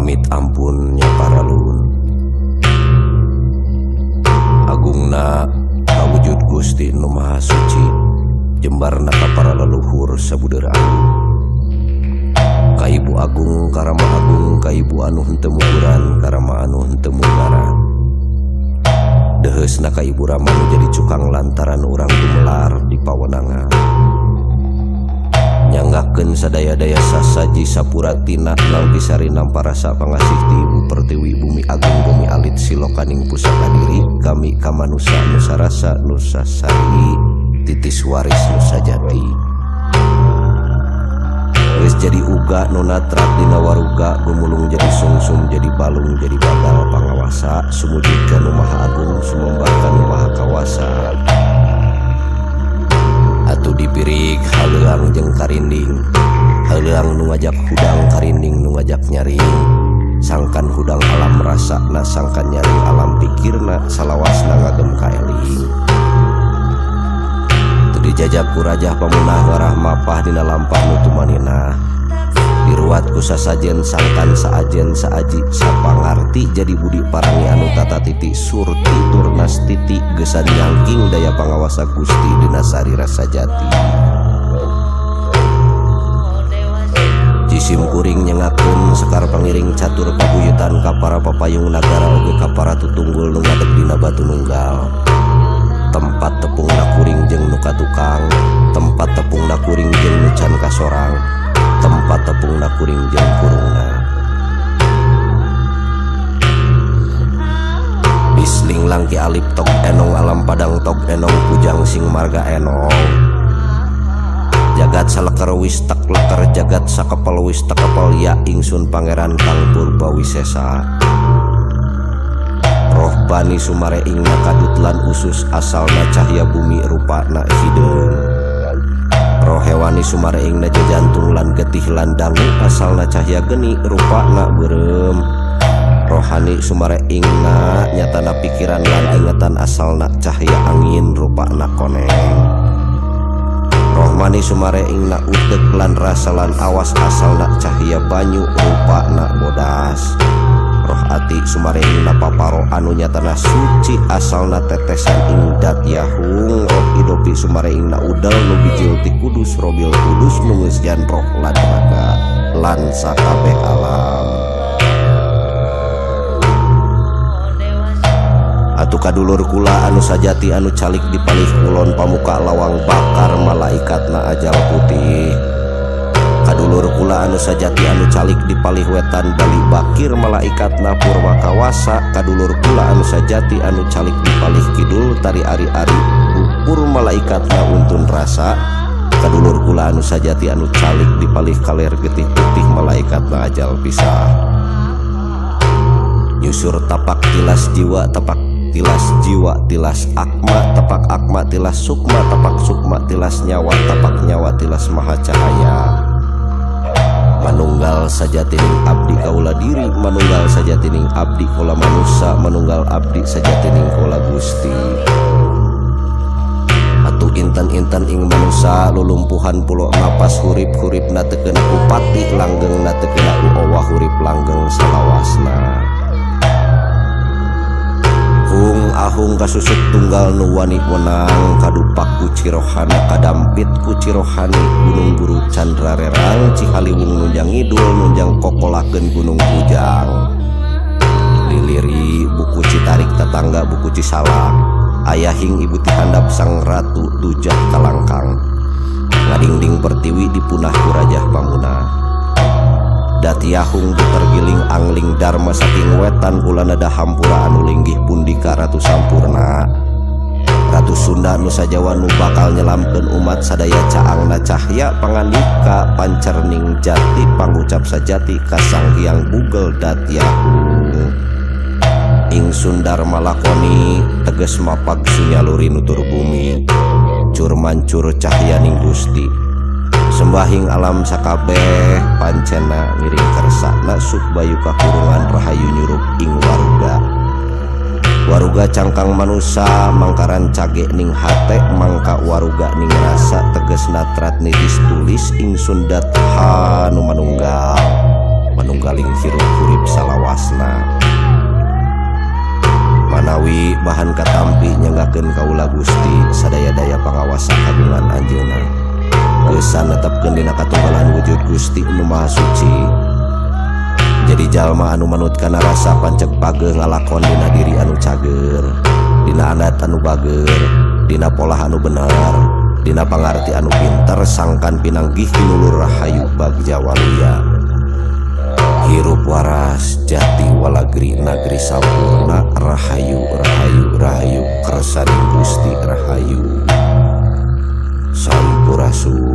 Pamit ampun nya paralun. Agungna kawujud Gusti Nu Maha Suci, jembarna ka para leluhur sabudeur agung. Ka Ibu Agung karama agung, ka Ibu anu henteu muguran karama anu henteu munggaran. Deuheusna ka Ibu Rama nu jadi cukang lantaran urang gumelar di pawenangan. Nyanggakeun sadaya-daya sasaji sapuratina nalgisari namparasa pangasih ti Ibu Pertiwi Bumi Agung Bumi Alit silokaning pusaka diri kami kamanusa nusa rasa nusa sari titis waris nusa jati. Geus jadi uga nu natrat dina waruga gumulung jadi sungsum jadi balung jadi bagal pangawasa sumujud ka Nu Maha Agung sumembah ka Nu Maha Kawasa. Atuh dipirig haleuang jeung karinding, haleuang nu ngajak hudang karinding nu ngajak nyaring, sangkan hudang alam rasana sangkan nyaring alam pikirna salawasna ngagem kaeling. Teu dijajab ku rajah pamunah ngarah mapah dina lampah nu tumaninah, diruat ku sasajen sangkan saajen saaji sapangarti jadi budi parangi anu tata titi surti turnas titi gesan nyangking daya pangawasa Gusti dina sarira sajati. Cisim kuring nyengakeun sekar pangiring catur pabuyutan ka para papayung nagara oge ka para tutunggul nu ngadeg dina batu nunggal. Tempat tepungna kuring jeung nu katukang, tempat tepungna kuring jeung nu can kasorang, tempat tepungna kuring jeung kurungna. Bisling langki alip tok enong alam padang tok enong pujang sing marga enong. Jagat saleker wis tek leker jagat sakepel wis tekepel ya ingsun pangeran kang purba wisesa. Roh bani sumare ingna kadut lan usus asalna cahya bumi rupana hideung. Roh hewani sumare ingna jajantung lan getih lan dangu asalna cahya geni rupana beureum. Rohani sumare ingna nyatana pikiran lan ingetan asalna cahya angin rupana koneng. Rohmani sumare ingna utek lan rasa lan awas asalna cahya banyu rupana bodas. Roh ati sumare ingna paparo anu nyatana suci asalna tetesan ing dat yahung. Roh idopi sumare ingna udel nu bijil ti kudus robil kudus nu ngeusian roh lan raga lan sakabeh alam. Atuh kadulur kula anu sajati anu calik di palih kulon pamuka lawang bakar malaikatna ajal putih. Kadulur kula anu sajati anu calik di palih wetan Bali Bakir malaikatna purwa kawasa. Kadulur kula anu sajati anu calik di palih kidul tari ari-ari ukur malaikatna untun rasa. Kadulur kula anu sajati anu calik di palih kaler getih putih malaikatna ajal pisah. Nyusur tapak tilas jiwa tapak tilas jiwa tilas akma tapak akma tilas sukma tapak sukma tilas nyawa tapak nyawa tilas maha cahaya. Manunggal sajatining abdi kaula diri, manunggal sajatining abdi kaula manusa, manunggal abdi sajatining kaula Gusti. Atuh intan-intan ing manusa lulumpuhan pulo napas hurip-hurip na teu keuna ku pati langgeng na teu keuna ku owah hurip langgeng salawasna. Hung ahung kasusuk tunggal nu wani wenang kadupak ku cirohana kadampit ku cirohani gunung guru candra rerang Cihaliwung nunjang ngidul nunjang kokolakeun gunung kujang. Liliri buku Citarik tetangga buku Cisalak ayahing ibu tihandap sang ratu dujah kalangkang ngadingding pertiwi dipunah ku rajah pamunah. Datiahung buter giling angling dharma saking wetan ulanada hampura anu linggih pundika ratu sampurna. Ratu Sunda Nusa Jawa nu bakal nyelamkeun umat sadaya caangna cahya pangandika pancerning jati pangucap sajati ka Sang Hyang Bugel Datiahung. Ingsun dharma lakoni teges mapag sunyaluri nutur bumi cur mancur cahyaning Gusti. Sembahing alam sakabeh pancena ngiring kersana sukbayu kakurungan rahayu nyurup ing waruga. Waruga cangkang manusa mangkaran cage ning hate mangka waruga ning rasa teges natrat nitis tulis ingsun datha nu manunggal manunggaling hirup hurip. Bahan katampi nyanggakeun kaula Gusti sadaya-daya pangawasa kagungan anjeunna. Gesan netepkeun dina katunggalan wujud Gusti nu Maha Suci. Jadi jalma anu manut kana rasa panceg pageuh ngalakon dina diri anu cager, dina adat anu bager, dina polah anu bener, dina pangarti anu pinter sangkan pinanggih kinulur rahayu bagja waluya. Hirup waras jati walagri nagri sampurna rahayu rahayu rahayu kersaning Gusti rahayu. Sampurasun.